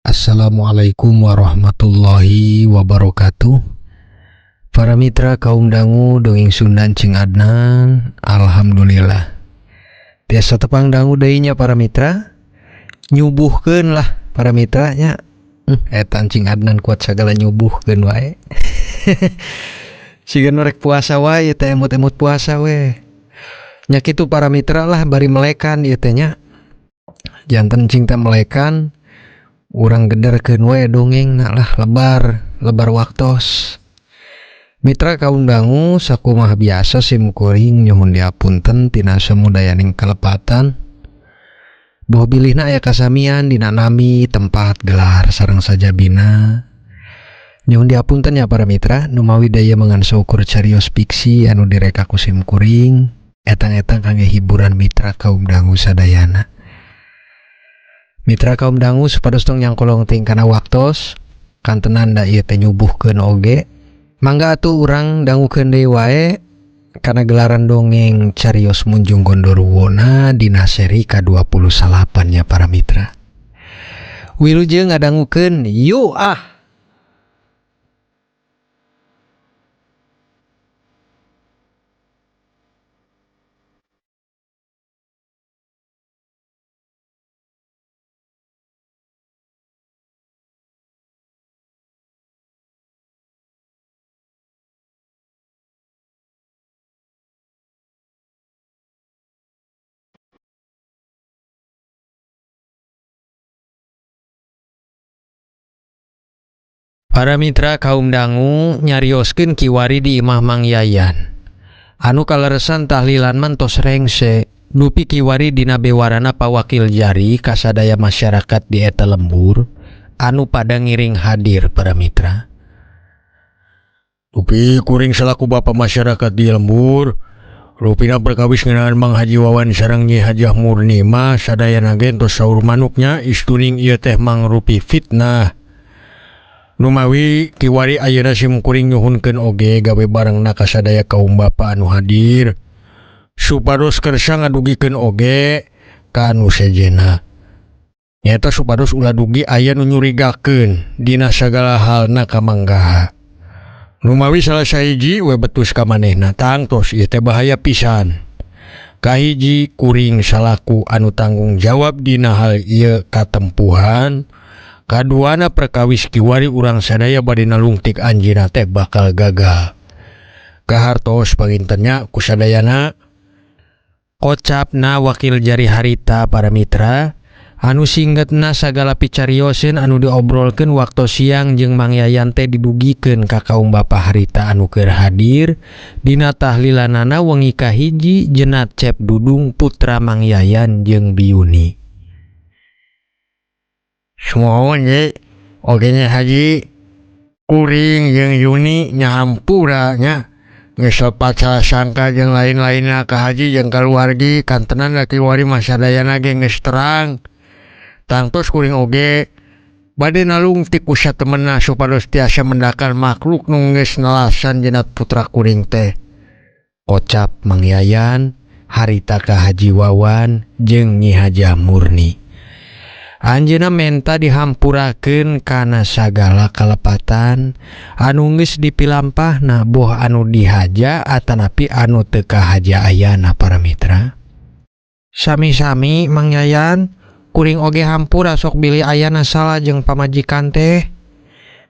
Assalamualaikum warahmatullahi wabarakatuh. Para mitra kaum dangu dongeng Sunda Cing Adnan, alhamdulillah. Tiasa tepang dangu deui nya para mitra. Nyubuhkeun lah para mitranya. Eta Cing Adnan kuat sagala nyubuhkeun wae. Siga nu rek puasa wae teh emut-emut puasa we. Nya kitu para mitra lah bari melekan ieu teh nya. Janten cing teh melekan urang gederkeun we dongeng na lah lebar, lebar waktos. Mitra kaum dangu sakumaha biasa sim kuring nyuhun diapunten tina samudayaning kalepatan. Boh bilihna aya kasamian dina nami tempat gelar sareng sajabina. Nyuhun diapunten ya para mitra numawi daya mengan saukur carios fiksi anu direka ku sim kuring etang-etang kangge hiburan mitra kaum dangu sadayana. Mitra kaum dangu supados tong nyangkolong ting kana waktos kantenan da ieu teh nyubuhkeun oge. Mangga atuh urang dangukeun deui wae kana gelaran dongeng carios Munjung Gondoruwona dina seri ka-29 nya para mitra. Wilujeng ngadangukeun yuk ah. Para mitra kaum dangu nyarioskeun kiwari di imah Mang Yayan. Anu kaleresan tahlilan man tos rengse, dupi kiwari dina bewarana pawakil jari kasadaya masyarakat di eta lembur anu pada ngiring hadir para mitra. Dupi kuring selaku bapak masyarakat di lembur, rupina perkawis ngeunaan Mang Haji Wawan sareng Nyi Hajah Murni mah sadayana ge tos saur manuknya istuning ieu teh mangrupi fitnah. Numawi kiwari ayeuna sim kuring nyuhunkeun oge gawe barengna kasadaya kaum bapa anu hadir supados kersa ngadugikeun oge ka anu sejenna. Nyaeta supados ulah dugi aya nu nyurigakeun dina sagala halna ka Manggaha. Numawi salah sahiji we betus ka manehna tangtos ieu teh bahaya pisan. Kahiji kuring salaku anu tanggung jawab dina hal ieu katempuhan. Kaduana perkawis kiwari urang sadaya bade nalungtik anjeunna teh bakal gagal. Kahartos pangintennya kusadayana kocapna wakil jari harita para mitra anu singgetna sagala picarioseun anu diobrolkeun waktu siang jeung Mang Yayan teh didugikeun ka kaum bapa harita anu keur hadir dina tahlilanana wengi kahiji jenat Cep Dudung putra Mang Yayan jeung Biyuni. Sumuhun ye, oge nya Haji kuring jeung Yuni nyahampura nya geus lepat salah sangka jeung lain-lainna ka Haji jeung kaluargi kantenan da kiwari mah sadayana ge geus terang. Tangtos kuring oge bade nalungtik ku satemenna supados tiasa mendakan makhluk nu geus nelasan jenat putra kuring teh. Kocap Mang Yayan harita ka Haji Wawan jeung Nyi Hajah Murni. Anjeunna menta dihampurakeun kana sagala kalepatan anu geus dipilampahna boh anu dihaja atanapi anu teu kahaja ayana para mitra. Sami-sami Mang Yayan kuring oge hampura sok bilih ayana salah jeung pamajikan teh.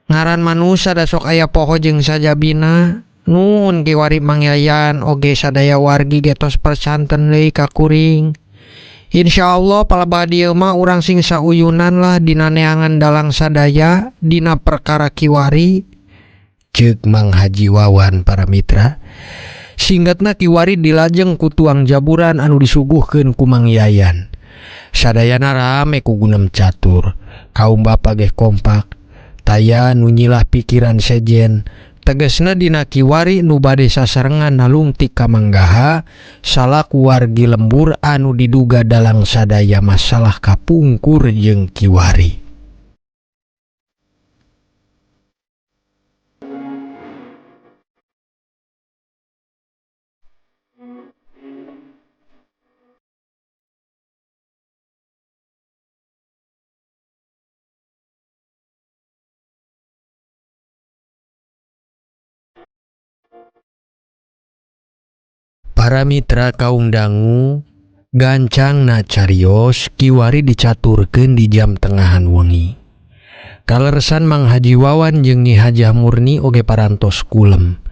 Ngaran manusa da sok aya poho jeung sajabina. Nuhun kiwari Mang Yayan oge sadaya wargi ge tos percanten deui ka kuring. Insyaallah palebah dieu mah urang sing sauyunan lah dina neangan dalang sadaya dina perkara kiwari. Ceuk Mang Haji Wawan para mitra. Singgetna kiwari dilajeng ku tuang jaburan anu disuguhkeun ku Mang Yayan. Sadayana rame ku gunem catur. Kaum bapa ge kompak. Taya nu nyilah pikiran sejen. Tegesna dina kiwari nu bade sasarengan nalungtik ka Manggaha salaku wargi lembur anu diduga dalang sadaya masalah kapungkur jeung kiwari. Para mitra kaum dangu gancangna carios kiwari dicaturkeun di jam tengahan wengi. Kaleresan Mang Haji Wawan jeung Nyi Hajah Murni oge parantos kulem.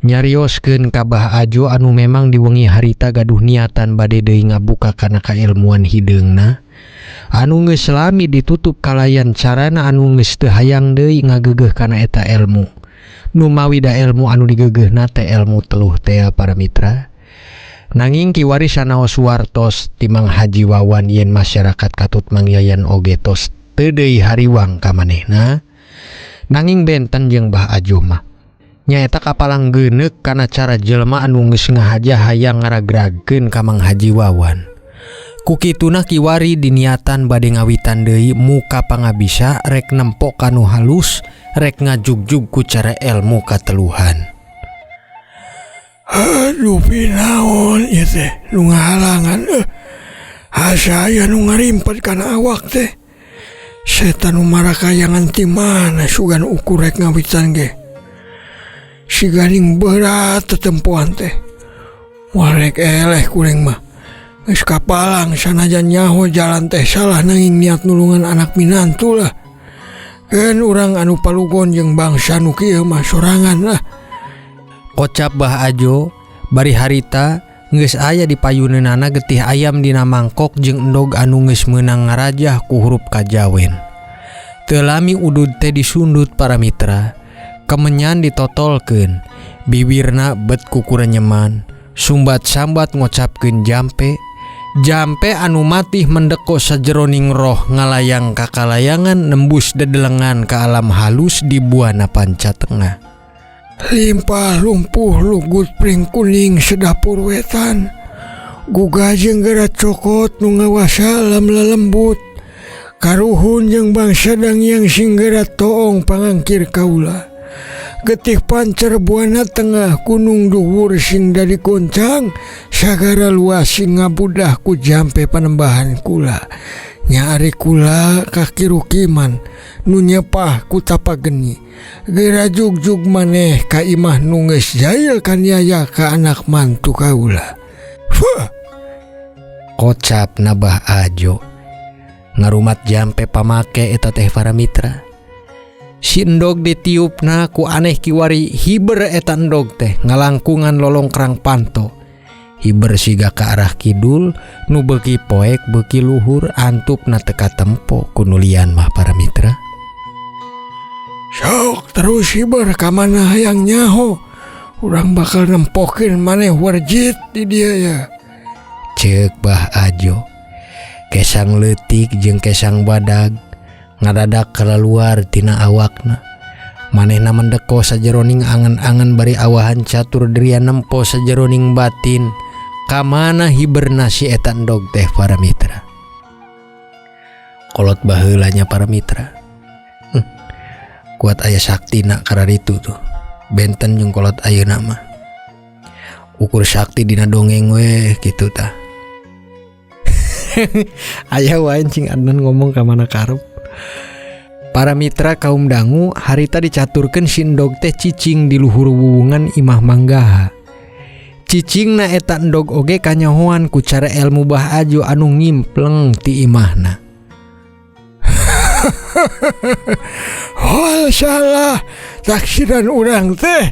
Nyarioskeun ka Bah Ajo anu memang di wengi harita gaduh niatan bade deui ngabuka kana kailmuan hideungna anu geus lami ditutup kalayan carana anu geus teu hayang deui ngageugeuh kana eta elmu. Numawi da elmu anu digeugeuhna teh elmu teluh tea para mitra. Nanging kiwari sanaos wartos ti Mang Haji Wawan yen masyarakat katut Mang Yayan oge tos teu deui hariwang ka manehna. Nanging benten jeung Bah Ajo mah. Nyaeta kapalang geuneuk kana cara jelema anu geus ngahaja hayang ngaragragkeun ka Mang Haji Wawan. Ku kituna kiwari diniatan bade ngawitan deui muka pangabisa rek nempo kanu halus rek ngajugjug ku cara elmu kateluhan. Aduh pinaon ieu teh nu ngahalangan asa aya nu ngarimpet kana awak teh. Setan nu marakayangan ti mana sugan ukur rek ngawitan ge. Si ganing berat tetempoan teh. Moal rek eleh kuring mah. Geus kapalang sanajan nyaho jalan teh salah nanging niat nulungan anak minantu lah. Keun urang anu palugon jeung bangsa nu kieu mah sorangan lah. Kocap Bah Ajo bari harita geus aya di payuneunana getih ayam dina mangkok jeung endog anu geus meunang ngarajah ku hurup kajawen. Teu lami udud teh disundut para mitra, kemenyan ditotolkeun, bibirna bet kukurenyeman, sumbat-sambat ngocapkeun jampe. Jampe anu matih mendeko sajeroning roh ngalayang kakalayangan nembus dedelengan ka alam halus di buana panca tengah. Limpah lumpuh lugut pring kuning sedapur wetan. Guga jeung geura cokot nu ngawasa alam lelembut. Karuhun jeung bangsa dangyang sing geura toong pangangkir kaula. Getih pancer buana tengah gunung duhur sing dari goncang sagara luas sing ngabudah ku jampe panembahan kula. Nya ari kula kaki rukiman nu nyepah ku tapageni. Geura jugjug maneh ka imah nu geus jail kaniaya ka anak mantu kaula. Fuh. Kocap nabah Ajo ngarumat jampe pamake eta teh para mitra. Si endog ditiupna ku aneh kiwari hiber eta endog teh ngalangkungan lolongkrang panto. Hiber siga ka arah kidul nu beuki poek beuki luhur antupna teka tempo ku nulian mah para mitra. Sok terus hiber ka mana hayang nyaho. Urang bakal nempokeun maneh warjit di dieu ya. Ceuk Bah Ajo. Kesang leutik jeung kesang badag ngadadak kalaluar tina awakna. Manehna mendeko sajeroning angen-angen bari awahan catur dria nempo sajeroning batin. Kamana hiberna si eta endog teh para mitra. Kolot baheula nya para mitra. Kuat aya saktina kararitu tuh. Benten jeung kolot ayeuna mah. Ukur sakti dina dongeng weh kitu tah. Aya wae cing Adnan ngomong ka mana karep. Para mitra kaum dangu harita dicaturkeun si endog teh cicing di luhur wuwungan imah manggaha. Cicingna eta endog oge kanyahoan ku cara elmu Bah Ajo anu ngimpleng ti imahna. Hol salah taksiran urang teh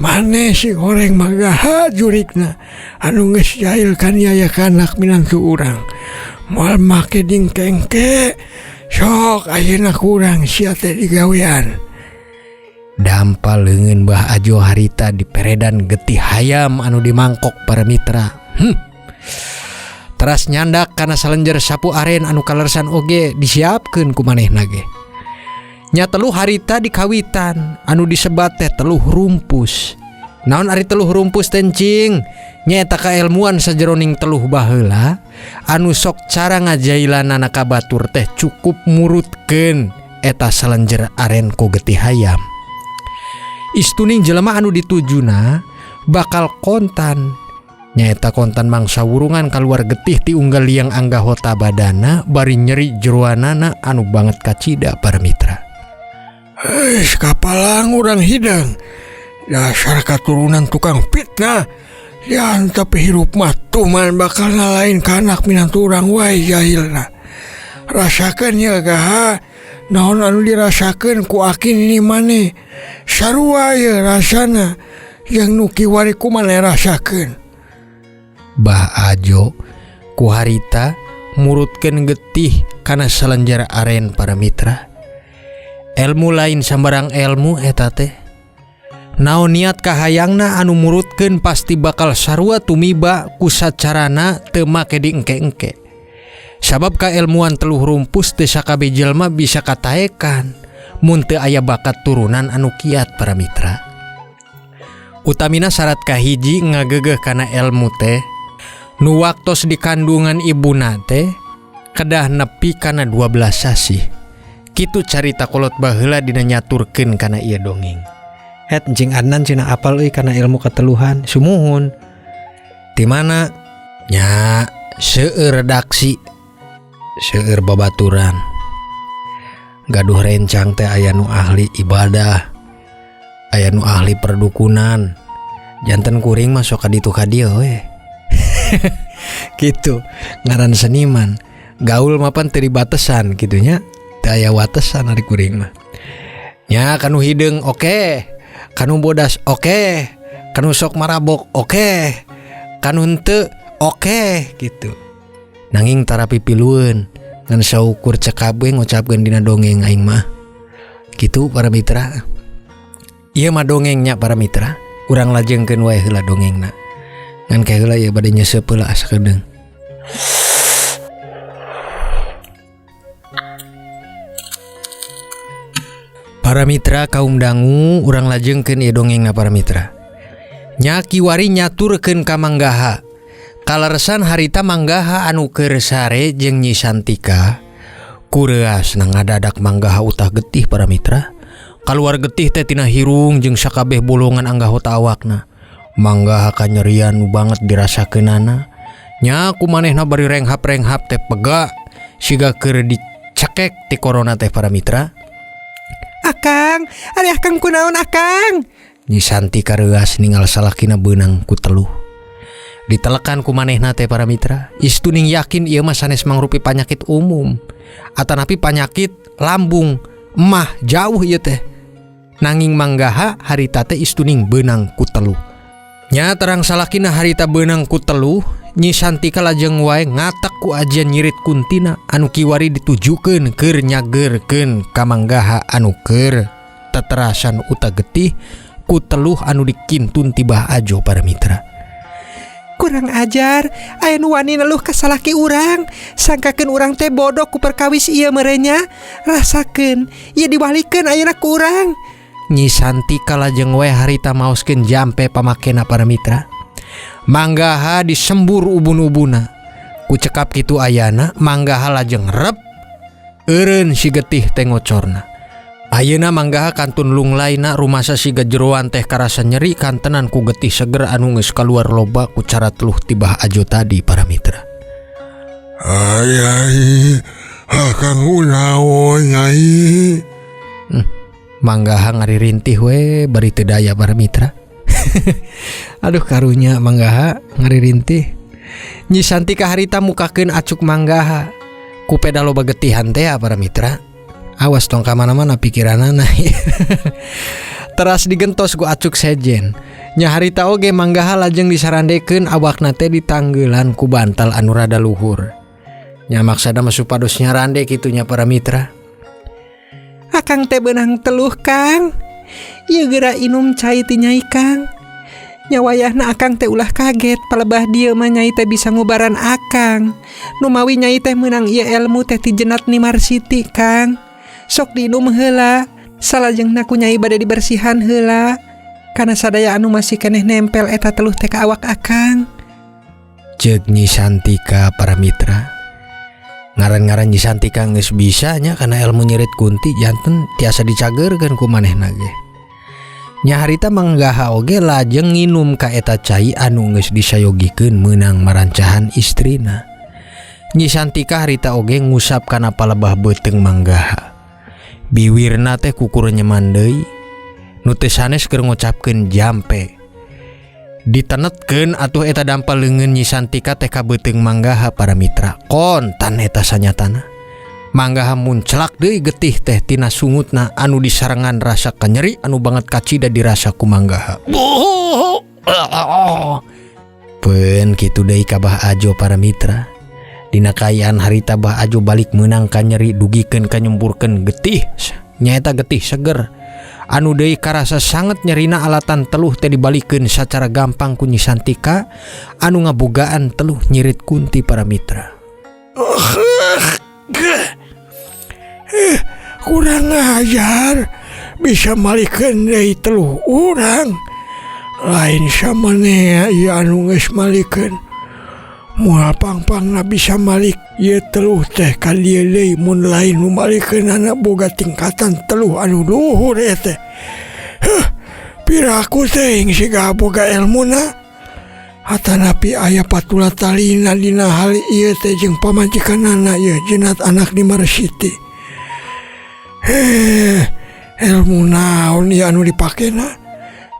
maneh si goreng manggaha jurikna anu geus jail kaniaya ka anak minantu urang. Moal make dingkengke sok ayeuna kurang sia teh digawean. Dampal leungeun Bah Ajo harita diperedan getih hayam anu dimangkok para mitra. Teras nyandak kana salenjer sapu aren anu kalersan oge disiapkeun ku manehna ge. Nya teluh harita dikawitan anu disebat teh teluh rumpus. Naon ari teluh rumpus teh cing? Nyaeta kaelmuan sajeroning teluh baheula anu sok cara ngajailanana ka batur teh cukup murutkeun eta salenjer aren ku getih hayam. Istuning jelema anu ditujuna bakal kontan. Nyaeta kontan mangsa wurungan kaluar getih ti unggal liang anggahota badana bari nyeri jeroanana anu banget kacida para mitra. Kapalang urang hidang. Dasar katurunan tukang fitnah. Diantep hirup mah tuman bakal lain kanak minantu urang wae jahilna. Rasakeun ye gaha naon anu dirasakeun ku aki nini maneh. Sarua ye rasana jeung nu kiwari ku maneh rasakeun. Bah Ajo ku harita murutkeun getih kana salenjar aren para mitra. Elmu lain sambarang elmu eta teh. Naon niat kahayangna anu murutkeun pasti bakal sarua tumiba ku sacarana teu make diengke-engke. Sabab kaelmuan teluh rumpus teu sakabeh jelema bisa kataekan mun teu aya bakat turunan anu kiat para mitra. Utamina syarat kahiji ngagegeh kana elmu teh nu waktos di kandungan ibuna teh kedah nepi kana 12 sasih. Kitu carita kolot baheula dina nyaturkeun kana ieu dongeng. Het Encing Adnan cenah apal euy kana ilmu keteluhan sumuhun. Ti mana? Nya seueur redaksi, seueur babaturan. Gaduh rencang teh aya nu ahli ibadah, aya nu ahli perdukunan. Janten kuring mah sok ka ditu ka dieu we. Kitu ngaran seniman. Gaul mah pan teu dibatesan kitu nya. Teu aya watesan ari kuring mah. Nya kanu hideung oke, kanu bodas oke, kanu sok marabok oke, kanu henteu oke gitu. Nanging tara pipilueun ngan saukur cekap we ngucapkeun dina dongeng aing mah. Kitu para mitra. Ieu mah dongengnya para mitra. Urang lajengkeun wae heula dongengna. Ngan ke heula ieu bade nyeseup heula asa kedeung. Para mitra kaum dangu urang lajengkeun ieu dongengna para mitra. Nya kiwari nyaturkeun ka Manggaha. Kaleresan harita Manggaha anu keur sare jeung Nyi Santika kureasna ngadadak Manggaha utah getih para mitra. Kaluar getih teh tina hirung jeung sakabeh bolongan anggahota awakna. Manggaha kanyerian nu banget dirasakeunana. Nya ku manehna bari renghap-renghap teh pega siga keur dicekek ti corona teh para mitra. Akang, ari akang kunaon akang? Nyi Santika reuas ningal salakina beunang ku teluh. Ditelekan ku manehna teh para mitra. Istuning yakin ieu mah sanes mangrupi panyakit umum atanapi panyakit lambung emah jauh ieu teh. Nanging Manggaha harita teh istuning beunang ku teluh. Nya terang salakina harita beunang ku teluh, Nyi Santika lajeng wae ngatak ku ajian nyirit kuntina anu kiwari ditujukeun keur nyageurkeun ka Manggaha anu keur teterasan uta getih ku teluh anu dikintun ti Bah Ajo para mitra. Kurang ajar, aya nu wani neluh ka salaki urang, sangkakeun urang teh bodoh ku perkawis ieu merenya. Rasakeun, ieu diwalikeun ayeuna ku urang. Nyi Santika lajeng wae harita maoskeun jampe pamakena para mitra. Manggaha disembur ubun-ubuna. Ku cekap kitu ayana, Manggaha lajeng rep eureun si getih teh ngocorna. Ayeuna Manggaha kantun lunglaina rumasa siga jeroan teh karasa nyeri kantenan ku getih seger anu geus kaluar loba ku cara teluh ti Bah Ajo tadi para mitra. Ai ai, akang kunaon nyai? Manggaha ngaririntih we bari teu daya para mitra. Aduh karunya Manggaha ngaririntih. Nyi Santika harita mukakeun acuk Manggaha. Ku peda loba getihan teh para mitra. Awas tong ka mana-mana pikiranana. Teras digentos ku acuk sejen. Nya harita oge Manggaha lajeng disarandekeun awakna teh ditanggelan ku bantal anu rada luhur. Nya maksada mah supados nyarande kitu nya para mitra. Akang teh beunang teluh Kang. Ieu geura inum cai ti Nyai Kang. Nya wayahna akang teh ulah kaget palebah dieu mah Nyai teh bisa ngubaran akang. Numawi Nyai teh meunang ieu elmu teh ti jenat Nimar Siti Kang. Sok diinum heula, salajengna ku Nyai bade dibersihan heula. Kana sadaya anu masih keneh nempel eta teluh teh ka awak akang. Ceuk Nyi Santika para mitra. Ngaran-ngaran Nyi Santika geus bisa nya kana ilmu nyirit kunti janten tiasa dicageurkeun ku manehna ge. Nya harita Manggaha oge lajeng nginum ka eta cai anu geus disayogikeun meunang marancahan istrina. Nyi Santika harita oge ngusap kana palebah beuteung Manggaha. Biwirna teh kukur nyeman deui. Nu teu sanes keur ngucapkeun jampe. Ditenetkeun atuh eta dampal leungeun Nyi Santika teh ka beuteung Manggaha para mitra. Kontan eta sanyatana. Manggaha munclak deui getih teh tina sungutna anu disarengan rasa kanyeri anu banget kacida dirasa ku Manggaha. Peun kitu deui ka Bah Ajo para mitra. Dina kaayaan harita Bah Ajo balik meunang kanyeri dugikeun ka nyemburkeun getih nyaeta getih seger. Anu deui karasa sanget nyerina alatan teluh teh dibalikeun sacara gampang ku Nyi Santika anu ngabogaan teluh nyirit kunti para mitra. Kurang ajar bisa malikeun deui teluh urang. Lain samanea ieu anu geus malikeun. Moal pangpangna bisa malik ieu teluh teh ka dieu deui mun lain nu malikeunana boga tingkatan teluh anu luhur ieu teh. Heuh, piraku teuing siga boga elmuna. Atanapi aya patula talina dina hal ieu teh jeung pamajikanana ieu jenat anak di Marsiti. Heh, elmu naon ieu anu dipakena?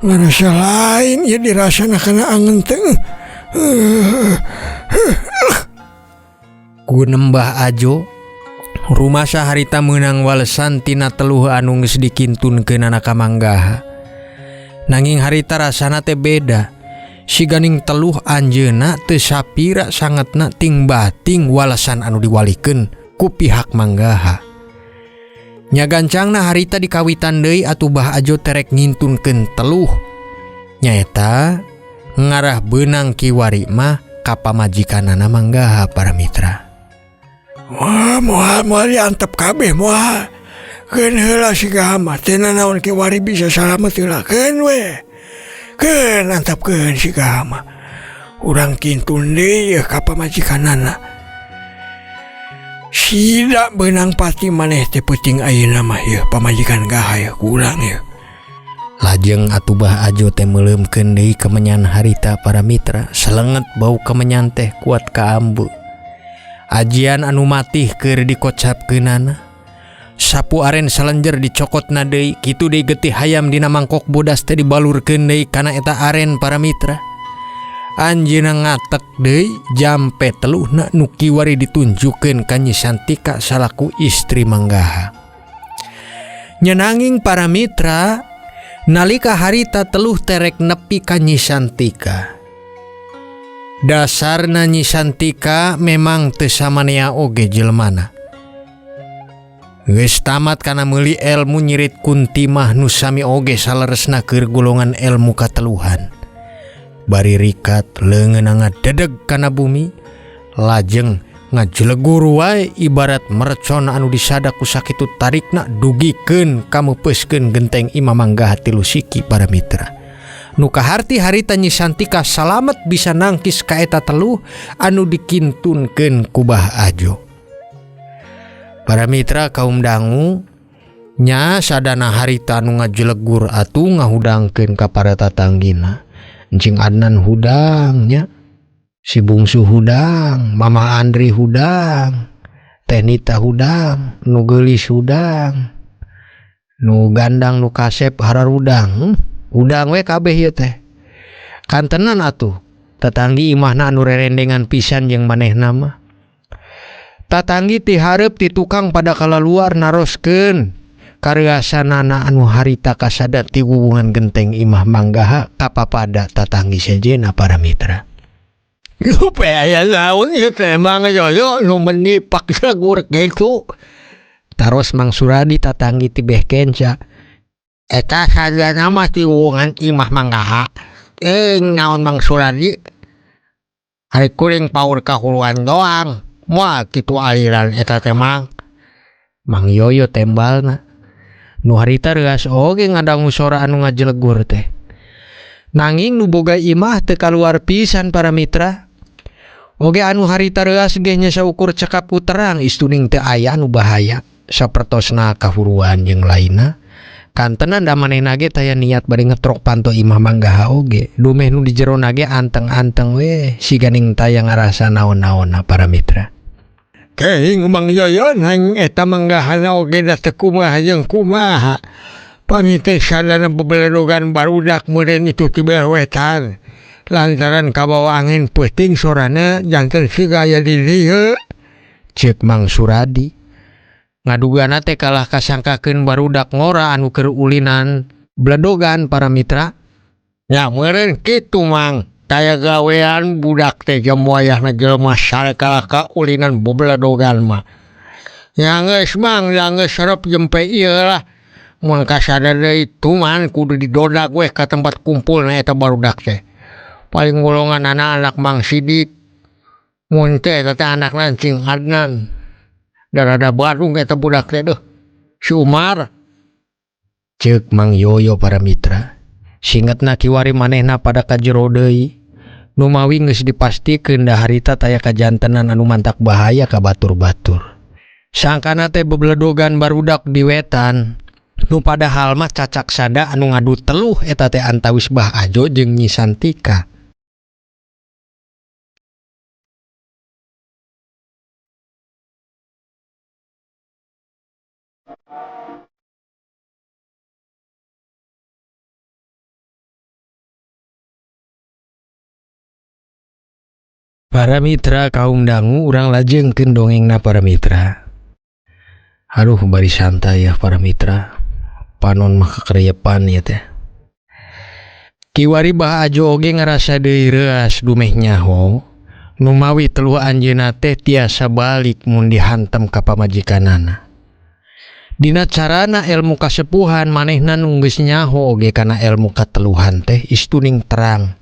Ngarasa lain ieu dirasana kana angen teh. Ku nembah Ajo rumasa harita meunang walesan tina teluh anu geus dikintunkeunana ka Manggaha. Nanging harita rasana teh beda. Siganing teluh anjeunna teu sapira sangetna ting bating walesan anu diwalikeun ku pihak Manggaha. Nya gancangna harita dikawitan deui atuh Bah Ajo terek ngintunkeun teluh. Nyaeta ngarah beunang kiwari mah ka pamajikanana Manggaha para mitra. Wah, moal moal diantep kabeh moal. Keun heula siga mah teu nanaon kiwari bisa salamet heula keun we. Keun antepkeun siga mah. Urang kintun deui yeuh ka pamajikanana. Sida beunang pati maneh teh peuting ayeuna mah yeuh pamajikan gaha yeuh ku urang yeuh. Lajeng atuh Bah Ajo teh meuleumkeun deui kemenyan harita para mitra, selenget bau kemenyan teh kuat kaambu. Ajian anu matih keur dikocapkeunana. Sapu aren salenjer dicokotna deui, kitu deui getih hayam dina mangkok bodas teh dibalurkeun deui kana eta aren para mitra. Anjeunna ngatek deui jampe teluhna nu kiwari ditunjukkeun ka Nyi Santika salaku istri Manggaha. Nya nanging para mitra, nalika harita teluh terek nepi ka Nyi Santika. Dasarna Nyi Santika memang teu samanea oge jelmana. Geus tamat kana meuli elmu nyirit kunti mah nu sami oge saleresna keur golongan elmu kateluhan. Bari rikat leungeunna ngadedeg kana bumi, lajeng ngajelegur wae ibarat mercon anu disada ku sakitu tarikna dugikeun kamepeuskeun genteng Imah Manggaha tilu siki para mitra. Nu kaharti harita Nyi Santika salamet bisa nangkis ka eta teluh anu dikintunkeun ku Bah Ajo. Para mitra kaum dangu nya sadana harita anu ngajelegur atuh ngahudangkeun ka para tatanggina. Encing Adnan hudang nya, si bungsu hudang, Mama Andri hudang, Teh Nita hudang, nu geulis hudang, nu gandang nu kasep hararudang. Hudang we kabeh ieu teh. Kantenan atuh tatanggi imahna anu rerendengan pisan jeung manehna mah. Tatanggi ti hareup ti tukang pada kalaluar naroskeun kareuasanana anu harita kasada ti wuwungan genteng Imah Manggaha kapapada tatanggi sejenna para mitra. Lupa aya naon ieu teh Mang Yoyo nu meuni paksa gurek kitu. Taros Mang Suradi tatanggi ti beh kenca. Eta sadana mah ti wuwungan Imah Manggaha. Naon Mang Suradi? Ari kuring paur kahuluan doang. Moal kitu aliran eta teh Mang. Mang Yoyo tembalna. Nu harita reuas oge ngadangu sora anu ngajelegur teh. Nanging nu boga imah teu kaluar pisan para mitra. Oge anu harita reuas ge nya saukur cekap ku terang istuning teu aya anu bahaya sapertosna kahuruan jeung lainna. Kantenan da manehna ge taya niat bari ngetrok panto Imah Manggaha oge. Dumeh nu di jerona ge anteng-anteng we siganing taya ngarasa naon-naonna para mitra. Keuing Mang Yoyo nang eta Manggahana oge da teu kumaha jeung kumaha. Pami teh sadana bebeledogan barudak meureun itu ti belah wetan. Lantaran kabawa angin peuting sorana janten siga aya di dieu. Ceuk Mang Suradi. Ngadugana teh kalah kasangkakeun barudak ngora anu keur ulinan bledogan para mitra. Nya meureun kitu Mang. Taya gawean budak teh jam wayahna jelema sare kalah ka ulinan bebledogan mah. Nya geus Mang, da geus serep jempe ieu lah. Mun kasadar deui tuman kudu didodak weh ka tempat kumpulna eta barudak teh. Paling golongan anak-anak Mang Sidik. Mun teh eta teh anakna Cing Adnan. Da rada badung eta budak teh deuh. Si Umar. Ceuk Mang Yoyo para mitra. Singetna kiwari manehna pada ka jero deui. Numawi geus dipastikeun da harita taya kajantenan anu mantak bahaya ka batur-batur. Sangkana teh bebledogan barudak di wetan. Nu padahal mah cacak sada anu ngadu teluh eta teh antawis Bah Ajo jeung Nyi Santika. Para mitra kaum dangu urang lajengkeun dongengna para mitra. Aduh bari santai ya para mitra. Panon mah kekeriepan ya teh. Kiwari Bah Ajo oge ngarasa deui reuas dumeh nyaho. Numawi teluh anjeunna teh tiasa balik mun dihantem ka pamajikanana. Dina carana ilmu kasepuhan manehna nu geus nyaho oge kana ilmu kateluhan teh istuning terang.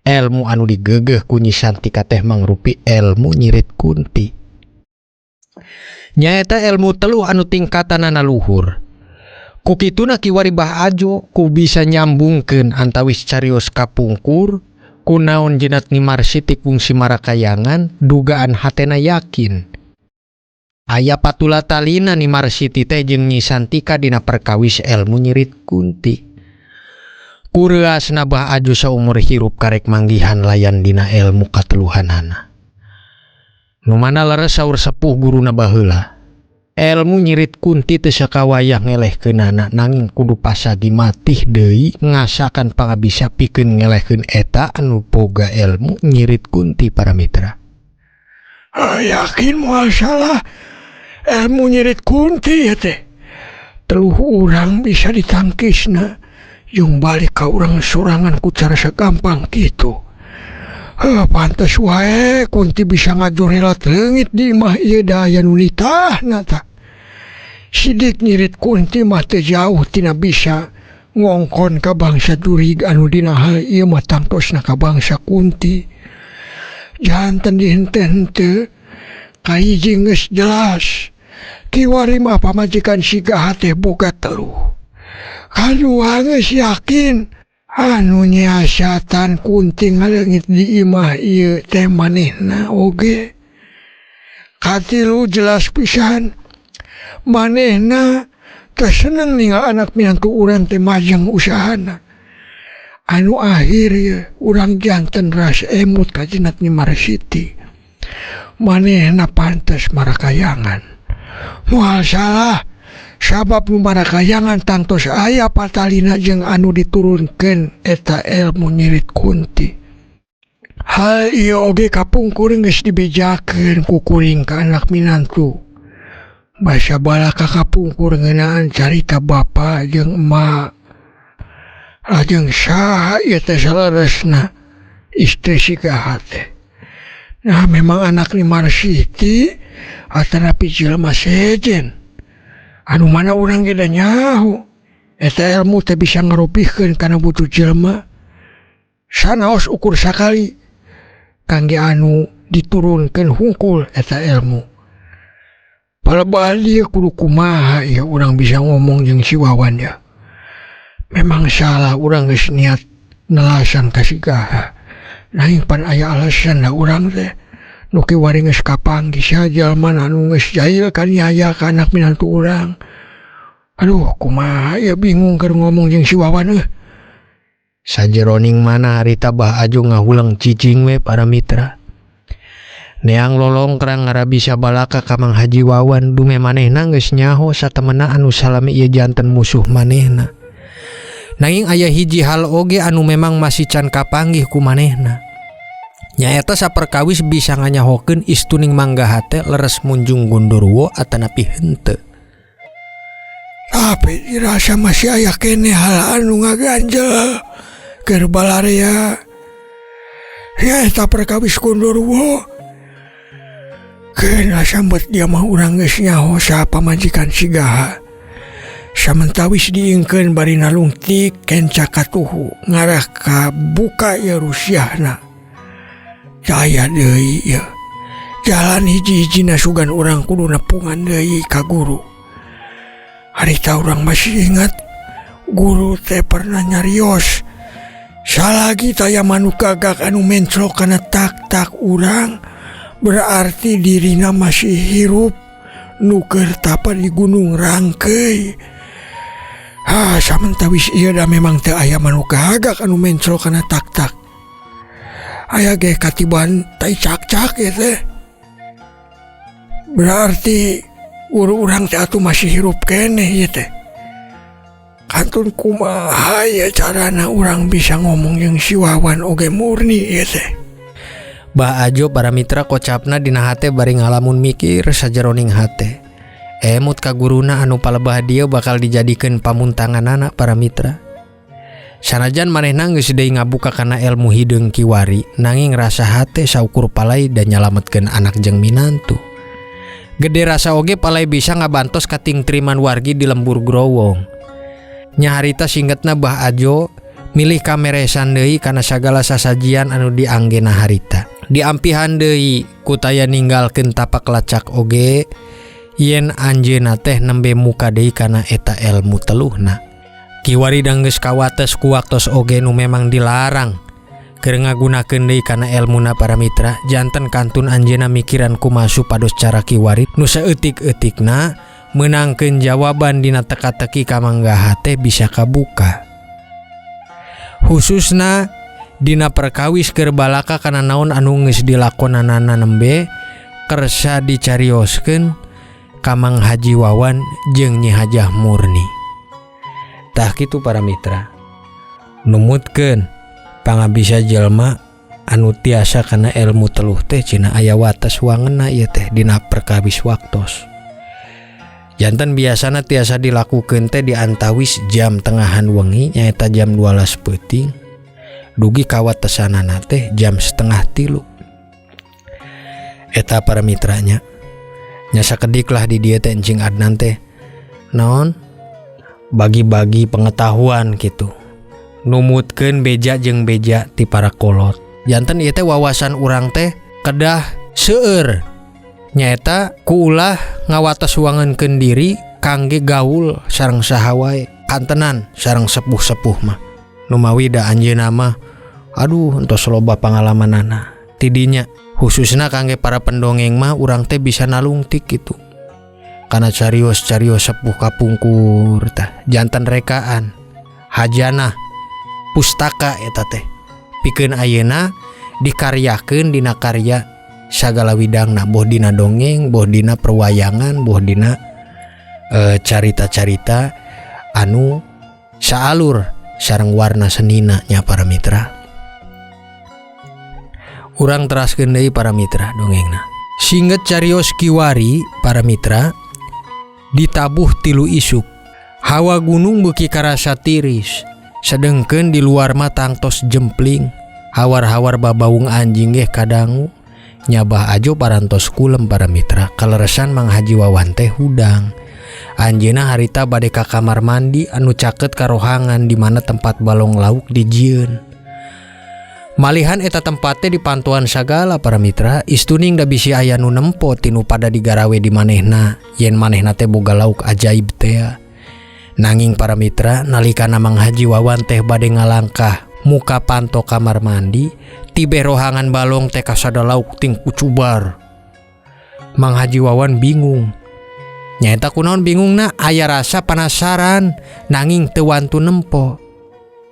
Ilmu anu digeugeuh ku Nyi Santika teh mangrupi ilmu nyirit kunti. Nyaeta ilmu teluh anu tingkatanana luhur. Ku kituna kiwari Bah Ajo ku bisa nyambungkeun antawis carios kapungkur kunaon jenat Nyi Marsiti kungsi marakayangan dugaan hatena yakin. Aya patula talina Nyi Marsiti teh jeung Nyi Santika dina perkawis ilmu nyirit kunti. Kureasna Bah Ajo saumur hirup karek manggihan layan dina ilmu kateluhanana. Nu mana leres saur sepuh guruna baheula. Ilmu nyirit kunti teu sakawayah ngelehkeunana nanging kudu pasagi matih deui ngasakan pangabisa pikeun ngelehkeun eta anu boga ilmu nyirit kunti para mitra. Yakin moal salah ilmu nyirit kunti ya teh. Teluh urang bisa ditangkisna jeung balik ka urang sorangan ku cara sagampang kitu. Pantes wae kunti bisa ngajorelat leungit di imah ieu da aya nu nitahna tah. Sidik nyirit kunti mah teu jauh tina bisa ngongkon ka bangsa jurig anu dina hal ieu mah tangtosna ka bangsa kunti. Janten dihenteu-henteu kahiji geus jelas. Kiwari mah pamajikan siga teh boga teluh. Kadua geus yakin anu nyiasatan kunti ngaleungit di imah ieu teh manehna oge. Katilu jelas pisan manehna teu seneng ningal anak minantu urang teh majeng usahana. Anu akhir ieu urang janten ras emut ka jenat Nyi Marsiti. Manehna pantes marakayangan. Moal salah sabab nu marakayangan tangtos aya patalina jeung anu diturunkeun eta ilmu nyirit kunti. Hal ieu oge kapungkur geus dibejakeun ku kuring ka anak minantu. Basa balaka kapungkur ngeunaan carita bapa jeung emak. Lajeng saha ieu teh saleresna istri si Gaha teh. Nah memang anak Nyi Marsiti atanapi jelema sejen. Anu mana urang ge da nyaho eta ilmu teh bisa ngarobihkeun kana butuh jelema. Sanaos ukur sakali kangge anu diturunkeun hungkul eta ilmu. Palebah dieu kudu kumaha ieu urang bisa ngomong jeung si Wawan ya. Memang salah urang geus niat nelasan ka si Gaha. Nanging pan aya alasan da urang teh. Nu kiwari geus kapanggih saha jalma anu geus jahil kaniaya ka anak minantu urang. Aduh kumaha ieu bingung keur ngomong jeung si Wawan euy. Sajeroning mana harita Bah Ajo ngahuleng cicing we para mitra. Neang lolongkrang ngarabisa balaka ka Mang Haji Wawan dume manehna geus nyaho satemena anu salami ieu janten musuh manehna. Nanging aya hiji hal oge anu memang masih can kapanggih ku manehna. Nyaeta saperkawis bisa nganyahokeun istuning Manggaha teh leres munjung Gondoruwo atanapi henteu. Tapi dirasa masih aya keneh hal anu ngaganjel keur balarea. Nyaeta perkawis Gondoruwo. Keun sambet dia mah urang geus nyaho saha pamajikan si Gaha. Samentawis diingkeun bari nalungtik kenca katuhu ngarah ka buka ieu rusiahna. Daya deui ieu. Jalan hiji-hijina sugan urang kudu nepungan deui ka guru. Harita urang masih ingat guru teh pernah nyarios salagi taya manuk gagak anu menclok kana tak-tak urang berarti dirina masih hirup nu keur tapa di Gunung Rangkei. Ha, samentawis ieu da memang teu aya manuk gagak anu menclok kana tak-tak. Aya ge katiban tai cak-cak ieu teh. Berarti guru urang teh atuh masih hirup keneh ieu teh. Kantun kumaha ieu carana urang bisa ngomong jeung si Wawan oge murni ieu teh. Bah Ajo para mitra kocapna dina hate bari ngalamun mikir sajeroning hate. Emut ka guruna anu palebah dieu bakal dijadikeun pamuntanganana para mitra. Sanajan manehna geus deui ngabuka kana ilmu hideung kiwari, nanging rasa hate saukur palai dan nyalametkeun anak jeung minantu. Gede rasa oge palai bisa ngabantos katingtriman wargi di lembur Growong. Nyaharita singgetna Bah Ajo milih kameresan deui kana sagala sasajian anu dianggena harita. Diampihan deui ku taya ninggalkeun tapak lacak oge yen anjeunna teh nembe muka deui kana eta elmu teluhna. Kiwari danggeus kawates ku waktos oge nu memang dilarang keur ngagunakeun deui kana elmuna para mitra, janten kantun anjeunna mikiran kumaha supados cara kiwari nu saeutik-eutikna meunangkeun jawaban dina teka-teki ka Manggaha teh bisa kabuka. Khususna dina perkawis keur balaka kana naon anu geus dilakonanana nembe kersa dicarioskeun ka Mang Haji Wawan jeung Nyi Hajah Murni. Tah kitu para mitra. Numutkeun pangabisa jelema anu tiasa kana ilmu teluh teh cenah aya wates wangenna ieu teh dina perkawis waktos. Janten biasana tiasa dilakukeun teh di antawis jam tengahan wengi nyaeta jam 12 peuting dugi kawatesanana teh jam setengah tilu. Eta para mitranya. Nya sakedik lah di dieu teh Encing Adnan teh naon bagi-bagi pengetahuan gitu. Numutkeun beja jeung beja ti para kolot. Janten ieu teh wawasan urang teh kedah seueur. Nyaeta ku ulah ngawates wangenkeun diri kangge gaul sareng saha wae, kantenan sareng sepuh-sepuh mah. Numawi da anjeunna mah aduh entos loba pangalamanana. Tidinya khususna kangge para pendongeng mah urang teh bisa nalungtik gitu. Kana carios-carios sepuh kapungkur tah janten rekaan hajanah pustaka eta teh pikeun ayeuna dikaryakeun dina karya sagala widangna, boh dina dongeng, boh dina perwayangan, boh dina carita-carita anu saalur sareng warna senina nya para mitra. Urang teraskeun deui para mitra dongengna. Singget carios kiwari para mitra ditabuh tilu isuk. Hawa gunung beuki karasa tiris, sedengkeun di luar mah tangtos jempling. Hawar-hawar babaung anjing geh kadangu. Nyabah Ajo parantos kulem para mitra. Kaleresan Mang Haji Wawan teh hudang. Anjeunna harita bade ka kamar mandi anu caket karohangan di mana tempat balong lauk dijieun. Malihan eta tempat teh dipantuan sagala para mitra, istuning da bisi aya nu nempo tinu pada digarawe di manehna, yen manehna teh boga lauk ajaib teh. Nanging para mitra, nalikana Mang Haji Wawan teh bade ngalangkah muka panto kamar mandi, tibe rohangan balong teh kasada lauk ting kucubar. Mang Haji Wawan bingung. Nyaeta kunaon bingungna, aya rasa penasaran nanging teu wantu nempo.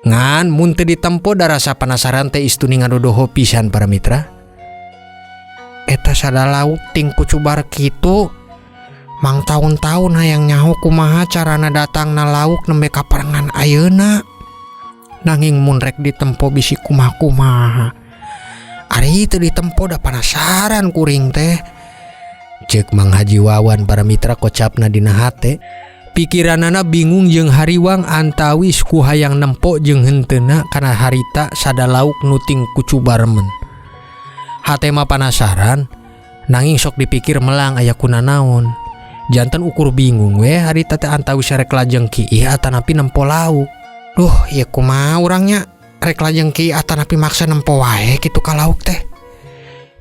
Ngan mun teu ditempo da rasa penasaran teh istuni ngadodoho pisan para mitra. Eta sada lauk ting kucubar kitu. Mang taun-taun hayang nyaho kumaha carana datangna lauk nembe kaparengan ayeuna. Nanging mun rek ditempo bisi kumaha-kumaha. Ari teu ditempo da panasaran kuring teh. Cek Mang Haji Wawan para mitra kocapna dina hate. Pikiranana bingung jeung hariwang antawis ku hayang nempo jeung henteuna kana harita sada lauk nuting kucu baremen. Hate mah panasaran nanging sok dipikir melang aya kunanaon. Janten ukur bingung we harita teh antawis rek lajeng kiih atanapi nempo lauk. Duh, ieu kumaha urangnya rek lajeng kiih atanapi maksa nempo wae kitu ka lauk teh.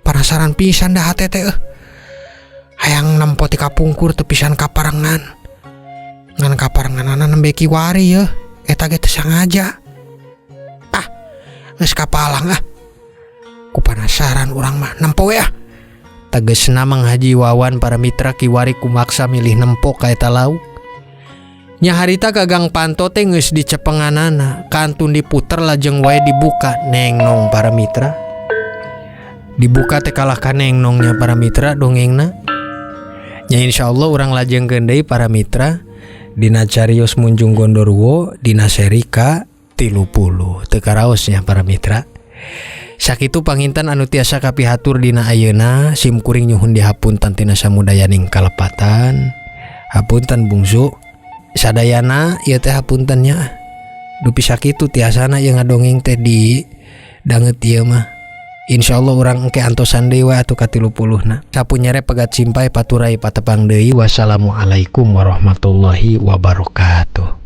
Panasaran pisan dah hate teh. Hayang nempo ti kapungkur teu pisan kaparengan. Ngan kaparenganana nembe kiwari yeuh, eta ge teu sangaja. Ah, geus kapalang ah. Ku panasaran urang mah nempo we ah. Tegesna Mang Haji Wawan para mitra kiwari kumaksa milih nempo ka eta lauk. Nya harita gagang panto teh geus dicepenganana, kantun diputer lajeng wae dibuka nengnong para mitra. Dibuka teh kalah ka nengnongnya para mitra dongengna. Nya insyaallah urang lajengkeun deui para mitra dina carios Munjung Gondorwo dina seri ka 30. Teu karaosnya para mitra. Sakitu panginten anu tiasa kapihatur dina ayeuna, sim kuring nyuhun dihapunten tina samudayaning kalepatan. Hapunten bungsu sadayana ieu teh hapunten nya. Dupi sakitu tiasana ieu ngadongeng teh di danget ieu mah. Insyaallah urang engke antosan deui we atuh ka 30 na. Sapunyere pegat simpay paturay patepang deui. Wassalamualaikum warahmatullahi wabarakatuh.